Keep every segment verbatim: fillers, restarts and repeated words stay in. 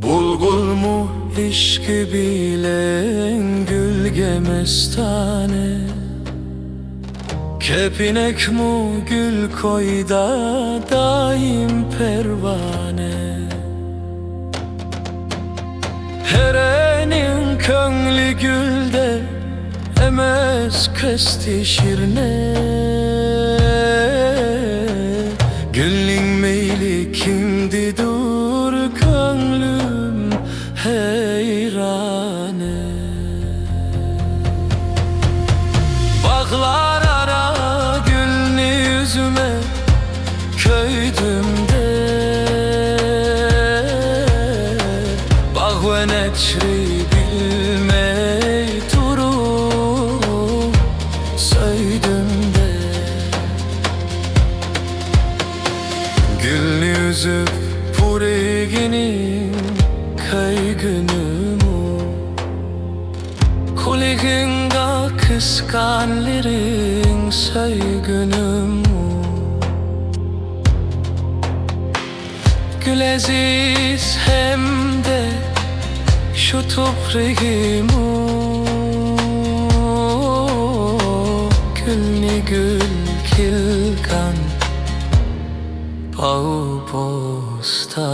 بۇلبۇلمۇ ئىشقى بىلەن گۈلگە مەستانە، كەپىنەكمۇ گۈل كويىدا دائىم پەرۋانە. ھەرەنىڭ كۆڭلى گۈلدە ئەمەس، قەستى شىرنە. گۈلنىڭ مەيلى كىمدىدۇر، كۆڭلۈم ھەيرانە. باغلار ئارا گۈلنى ئۈزمە كۆيدۈمدە، باغۋەن ئەترى بىلمەي تۇرۇپ سۆيدۈمدە. گۈلنى ئۈزۈپ پۇرىگىنىڭ كۆيگۈنىمۇ، قۇلىقىڭغا قىسقانلىرىڭ سۆيگۈنىمۇ. گۈل ئەزىز ھەمدە شۇ توپرىقىمۇ، گۈلنى گۈل قىلغان باغ بوستانىمۇ.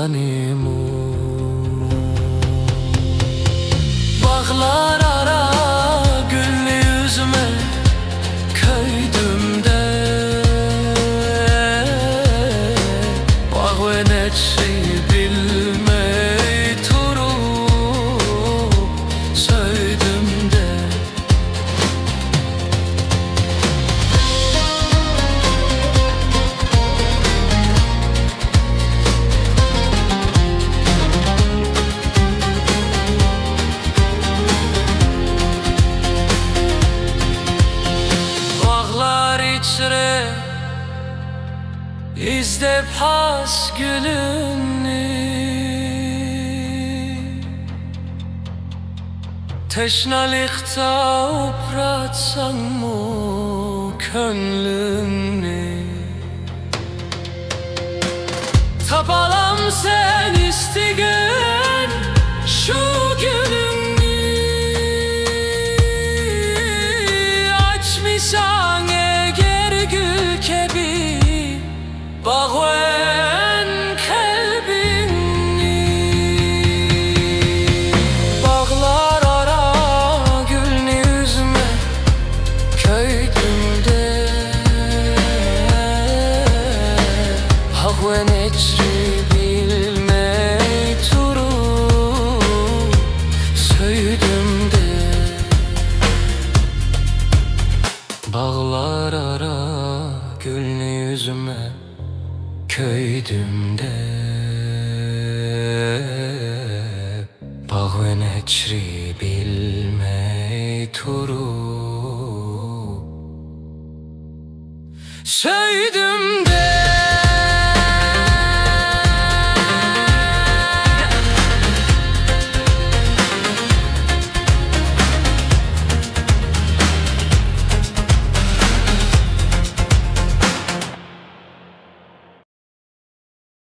باغلار ئارا گۈلنى ئۈزمە كۆيدۈمدە، باغۋەن ئەترى بىلمەي تۇرۇپ سۆيدۈمدە. باغلار ئىچرە ئىزدەپ خاس گۈلۈمنى، تەشنالىقتا ئۇپراتساڭمۇ كۆڭلۈمنى، تاپالام سەن ئىستىگەن شۇ گۈلۈڭنى. ئاچمىساڭ ئەگەر گۈل كەبى باغۋەن قەلبىڭنى، باغلار ئارا گۈلنى ئۈزمە كۆيدۈمدە، باغۋەن ئەترى بىلمەي تۇرۇپ سۆيدۈمدە. باغلار ئارا گۈلنى ئۈزمە كۆيدۈمدە، باغۋەن ئەترى بىلمەي تۇرۇپ سۆيدۈمدە.